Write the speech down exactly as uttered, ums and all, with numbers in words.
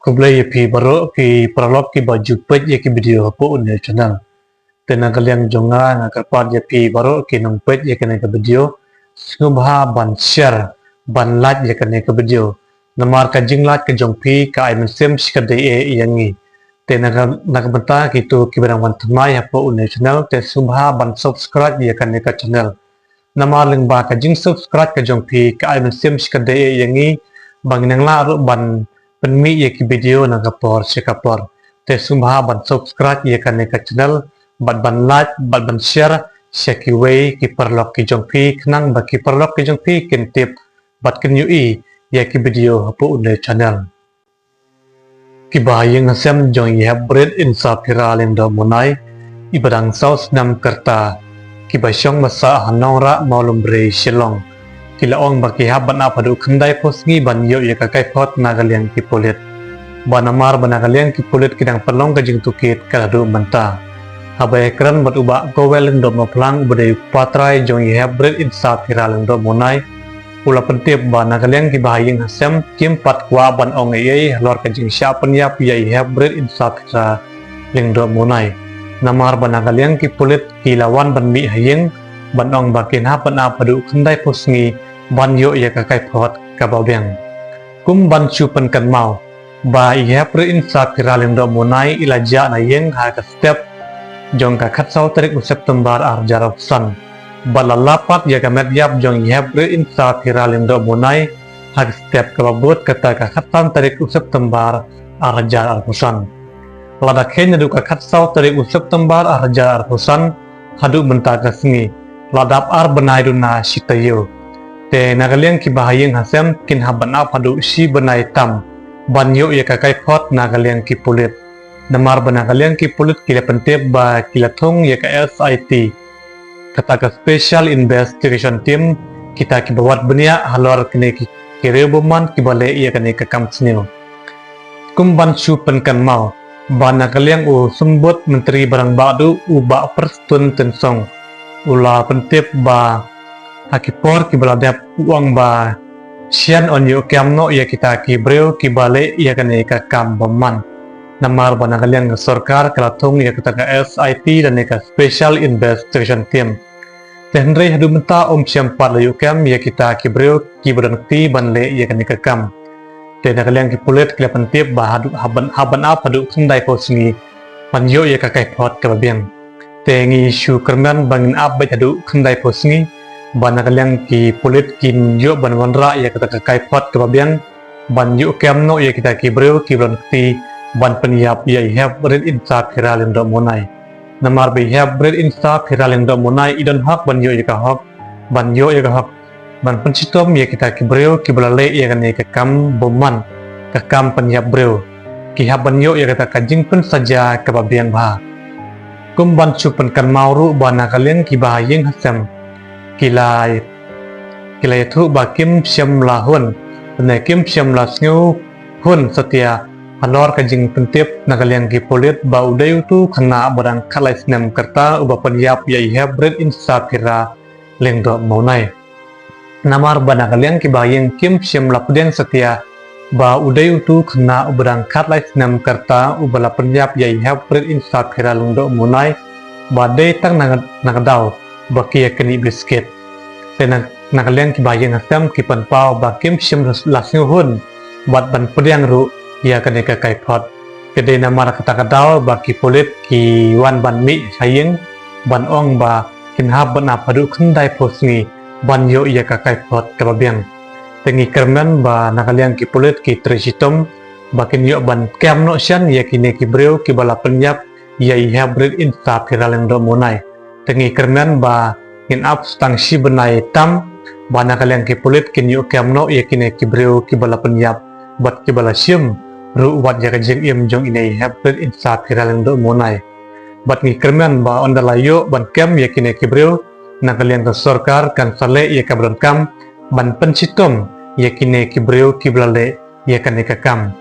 Khublei ïa phi baroh ki paralok kiba ju peit ïa ki video hapoh une u channel. Te na ka liang jong nga, nga kyrpad ïa phi baroh ki nongpeit ïa kane ka video, sngewbha ban share, ban like ïa kane ka video. Namar ka jinglike ka jong phi ka ai mynsiem shikatdei eh ïa ngi. Te na ka, na ka bynta kito kiba dang wan thymmai hapoh une u channel, te sngewbha ban subscribe ïa kane ka channel. Namar lyngba ka jingsubscribe ka jong phi ka ai mynsiem shikatdei eh ïa ngi ba ngin nang lah ruh ban pynmih ïa ki video na ka por sha ka por. Te sngewbha ban subscribe ïa kane ka channel, bad ban like, bad ban share sha kiwei ki paralok ki jong phi, khnang ba ki paralok ki jong phi kin tip bad kin ïohi ïa ki video hapoh une u channel. Ki bahaïing hasem jong i Hepbrit Insaphira Lyngdoh Munai, iba dang saw snem ka rta, kiba shong ba sah ha Nongrah, Mawlumbre, Shillong, ki la ong ba ki hap ban ap haduh khyndaiphew sngi ban ïoh ïa ka kaiphod na ka liang ki pulit. Ba namar ba na ka liang ki pulit ki dang pynlong ka jingtohkit ka la haduh mynta. Haba ïakren bad u Bah Kowel Lyngdoh Mawphlang, uba dei u patrai jong i Hepbrit Insaphira Lyngdoh Munai, u la pyntip ba na ka liang ki bahaïing hasem kim pat kwah ban ong ei ei halor ka jingshah pynïap ïa i Hepbrit Insaphira Lyngdoh Munai. Namar ba na ka liang ki pulit ki la wan ban mih ha ïing ban ong ba kin hap ban ap haduh khyndaiphew sngi ban ïoh ïa ka kaiphod kaba biang. Kum ban shu pynkynmaw, ba i Hepbrit Insaphira Lyngdoh Munai i la jah na ïing ha ka step jong ka khatsaw tarik u September arhajar arphew san. Bad la lap pat ïa ka met ïap jong i Hepbrit Insaphira Lyngdoh Munai ha ka step kaba bud kata ka khatsan tarik u September arhajar arphew san. Lada kheiñ naduh ka khatsaw tarik u September arhajar arphew san haduh mynta ka sngi, la dap ar bnai duna shi taïew. Te na ka liang ki bahaïing hasem kin hap ban ap haduh shi bnai tam ban ïoh ïa ka kaiphod na ka liang ki pulit. Namar ba na ka liang ki pulit ki la pyntip ba ki la thung ïa ka S I T, kata ka Special Investigation Team, kita kiba wad bniah halor kine ki, ki riewbymman kiba leh ïa kane ka kam sniew. Kum ban shu pynkynmaw, ba na ka liang u Symbud Myntri Rangbah Duh, u Bah Prestone Tynsong, u la pyntip ba ha ki por kiba la dep, u ong ba shen yn ïoh kem noh ïa kita ki briew kiba leh ïa kane ka kam bymman. Namar ba na ka liang ka sorkar ka la thung ïa kata ka S I T lane ka Special Investigation Team. Te hynrei haduh mynta ym shym pat la ïoh kem ïa kita ki briew kiba don kti ban leh ïa kane ka kam. Te na ka liang ki pulit ki la pyntip ba haduh, hap ban, hap ban ap haduh khyndaiphew sngi ban ïoh ïa ka kaiphod kaba biang. Te ngi shu kyrmen ba ngin ap beit haduh khyndaiphew sngi, ba na ka liang ki pulit kin ïoh ban wanrah ïa kata ka kaiphod kaba biang, ban ïoh kem noh ïa kita ki briew kiba don kti ban pynïap ïa i Hepbrit Insaphira Lyngdoh Munai. Namar ba i Hepbrit Insaphira Lyngdoh Munai i don hok ban ïoh ïa ka hok, ban ïoh ïa ka hok, ban pynshitom ïa kita ki briew kiba la leh ïa kane ka kam bymman, ka kam pynïap briew. Ki hap ban ïoh ïa kata ka jingpynsaja kaba biang bha. Kum ban shu pynkynmaw ruh, ba na ka liang ki bahaïing hasem ki la, ki la ïathuh ba kim shym la hun, ne kim shym la sngewhun satia halor ka jingpyntip na ka liang ki pulit ba u dei utu u khynnah ba dang khatlai snem ka rta uba pynïap ïa i Hepbrit Insaphira Lyngdoh Munai. Namar ba na ka liang ki bahaïing kim shym la pdiang satia ba u dei utu u khynnah uba dang khatlai snem ka rta uba la pynïap ïa i Hepbrit Insaphira Lyngdoh Munai, ba dei tang na, na ka daw ba ki ïa knieh biskit. Te na, na ka liang ki bahaïing hasem ki pynpaw ba kim shym la sngewhun bad ban pdiang ruh ïa kane ka kaiphod. Ka dei namar kata ka daw ba ki pulit ki wan ban mih ha ïing ban ong ba kin hap ban ap haduh khyndaiphew sngi ban ïoh ïa ka kaiphod kaba biang. Te ngi kyrmen ba na ka liang ki pulit ki trei shitom ba kin ïoh ban kem noh shen ïa kine ki briew kiba la pynïap ïa i Hepbrit Insaphira Lyngdoh Munai. Te ngi kyrmen ba ngin ap tang shi bnai tam, ba na ka liang ki pulit kin ïoh kem noh ïa kine ki briew kiba la pynïap bad kiba la shim ruh wat ïa ka jingim jong ine i Hepbrit Insaphira Lyngdoh Munai. Bad ngi kyrmen ba ynda la ïoh ban kem ïa kine ki briew, na ka liang ka sorkar kan sa leh ïa kaba donkam ban pynshitom ïa kine ki briew kiba la leh ïa kane ka kam.